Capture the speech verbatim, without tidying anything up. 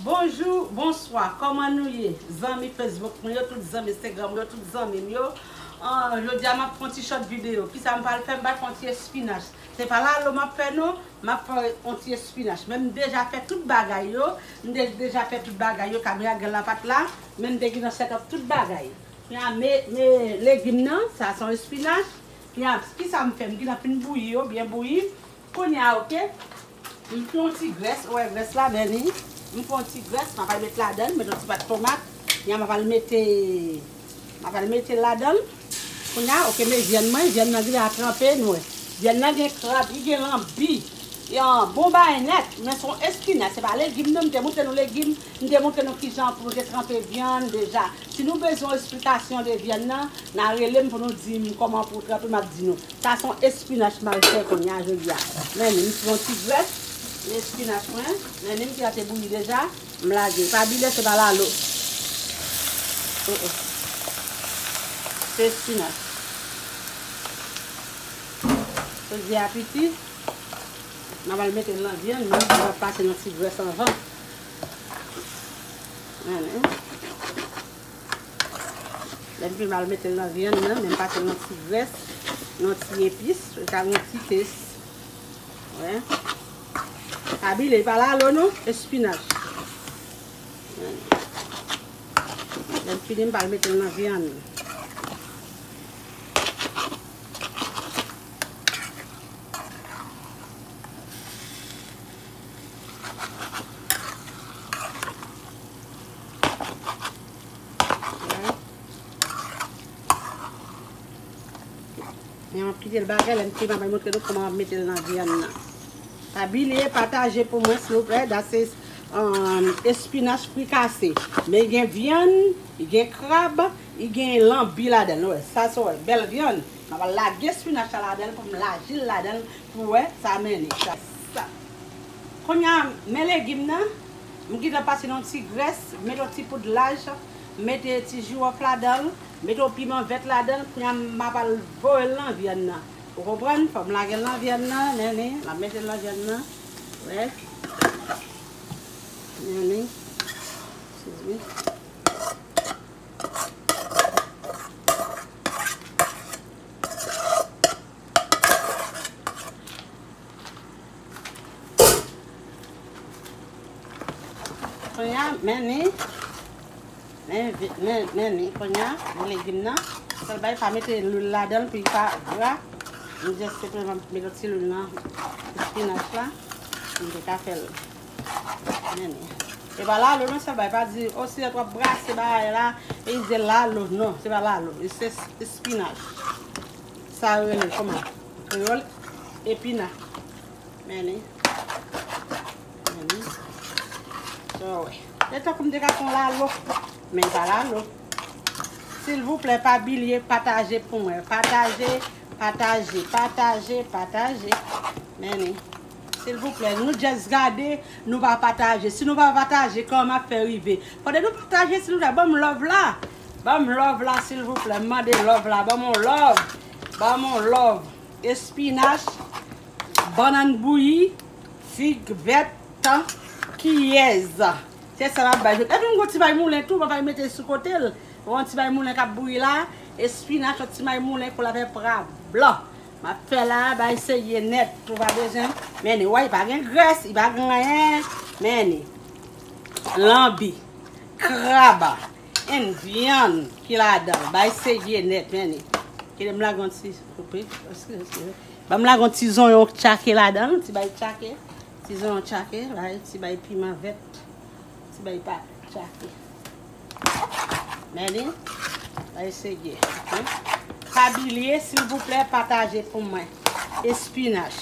Bonjou, bonswa, kòman nou ye? Zanmi Facebook mwen yo, tout zanmi Instagram mwen yo, tout zanmi m yo. Ah, jodi a m ap fè yon ti short videyo. Kisa m pral fè? M pral fè yon ti espinach. Se pa lalo m ap fè non, m ap fè yon ti espinach. Men m deja fè tout bagay yo. M de- deja fè tout bagay yo. Kamera gen la pat la. Men m te gentan set up tout bagay. Kounye a, me, me legim nan, sa se yon espinach. Kounye a, kisa m fè? M gentan fin bouyi yo, byen bouyi. Kounye a, oke. M fè yon ti grès, ou wè grès la, men ni. M fè yon ti grès, m ap al met ladan, met yon ti pat tomat. Kounye a, m ap al mete, m ap al mete ladan. Kounye a, oke, men vyann mwen, vyann nan gentan tranpe, nou wè. Vyann nan gen krab, li gen lanbi. Yon bon bagay nèt, men se yon espinach, se pa legim non, m te montre nou legim, m te montre nou kijan pou nou te tranpe vyann deja. Si nou bezwen yon esplikasyon de vyann nan, n a rele m pou nou di m kòman pou tranpe, m ap di nou. Sa se yon espinach m al fè kounye a jodi a. Men ni, m fè yon ti grès, men espinach mwen, men ni m ki te bouyi deja, m lage. Pa bliye se pa lalo. Oh, oh. Se espinach. Jodi a piti, m ap al mete l nan vyann nan, m ap pase nan ti grès anvan. Men ni. Lè m fin m al mete l nan vyann nan, men m pase l nan ti grès, nan ti epis, pou l ka gen ti tes. Wè. Pa bliye, pa lalo non, espinach. Lè m fini, m pral mete l nan vyann. Men m ap kite l bagay, lè m fini, m ap montre nou kòman m ap mete l nan vyann nan. Pa bliye pataje pou mwen, silvouplè. Da se um, espinach frikase. Men gen vyann, gen krab, gen lanbi ladan l. Wè, sa se wè, bèl vyann. M ap lage espinach la ladan l pou m laji l ladan l pou wè sa men ni. Sa, sa. Kounye a, men legim nan, m gentan pase nan ti grès, mete yon ti poud laj, mete ti jiwòf ladan l, mete yon piman vèt ladan l, kounye a m ap al voye l nan vyann nan. Ou konprann? Fò m lage l nan vyann nan, men ni, m ap mete l nan vyann nan. Wè. Men ni. Excuse me. Kounye a, men ni. Men, men, men ni, kounye a, men legim nan. Sèl bagay, pa mete lwil ladan l pou li pa gra. M just senpleman mete yon ti lwil nan espinach la. M te ka fè l. Men ni. E pa lalo non, sèl bagay, pa di, o, si w ap brase bagay la, e di lalo. Non, se pa lalo. Se espinach. Sa yo rele kòman? Kreyòl, epina. Men ni. Men ni. So, wè. Se tankou m te ka fè yon lalo. Men pa lalo. Silvouplè, pa bliye pataje pou mwen. Pataje, pataje, pataje, pataje. Men ni. Silvouplè, nou just gade, nou pa pataje. Si nou pa pataje, kòman m ap fè rive? Fòde nou pataje, silvouplè. Ban m love la. Ban m love la, silvouplè. M mande love la. Ban m yon love. Ban m yon love. Espinach, bannann bouyi, fig vèt, kiyèz. Se sa m ap bay jodi. Epi m gon ti bay moulen tou, m ap bay mete sou kote l. Yon ti bay moulen k ap bouyi la, espinach, yon ti bay moulen pou l avè pra blan. M ap fè la, bay serye nèt, ou pa bezwen. Men ni, wè, li pa gen grès, li pa gen anyen. Men ni, lanbi, krab, and vyann ki ladan l. Bay serye nèt, men ni. Kite m lage yon ti, koupe, eskize, eskize. Ban m lage yon ti zonyon tchake ladan l, ti bay tchake. Ti zonyon tchake, bay, ti bay piman vèt, ti bay pa tchake. Men ni, bay serye, oke? Pa bliye, silvouplè, pataje pou mwen. Espinach.